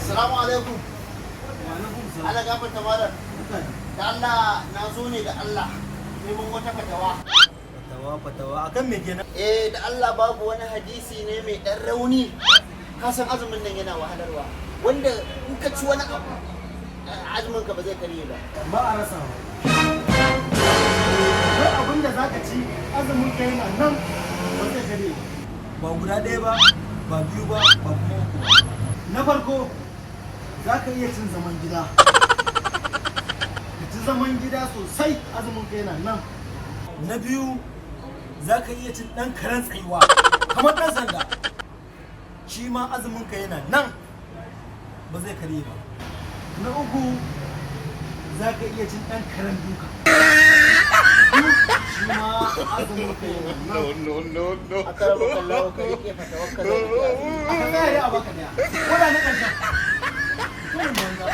Assalamu alaikum. Allah gafarta malam. Da Allah, na zo ne da Allah neman wata fatawa. Fatawa, fatawa akan me kenan? Eh, da Allah, babu wani hadisi ne mai ɗan rauni. Ka san azumin nan yana wahalarwa. Wanda in ka ci wani abu, azumin ka ba zai karye ba. Ba a rasa ba. Akwai abin da zaka ci, azumin ka yana nan, ba zai karye ba. Ba guda ɗaya ba, ba biyu ba, ba kuma uku ba. Na farko, za ka iya cin zaman gida. Ka ci zaman gida sosai, azumin ka yana nan. Na biyu, za ka iya cin ɗan karen tsayuwa kamar ɗan sanda. Shi ma azumin ka yana nan, ba zai karye ba. Na uku, za ka iya cin ɗan karen duka. Shi ma azumin ka yana nan. No, no, no. Akaramakallahu, ka rike fatawar ka, zan rike azumi. Aka tsaya dai a baka ɗaya. Ko da na ƙarshen. Mutumin banza.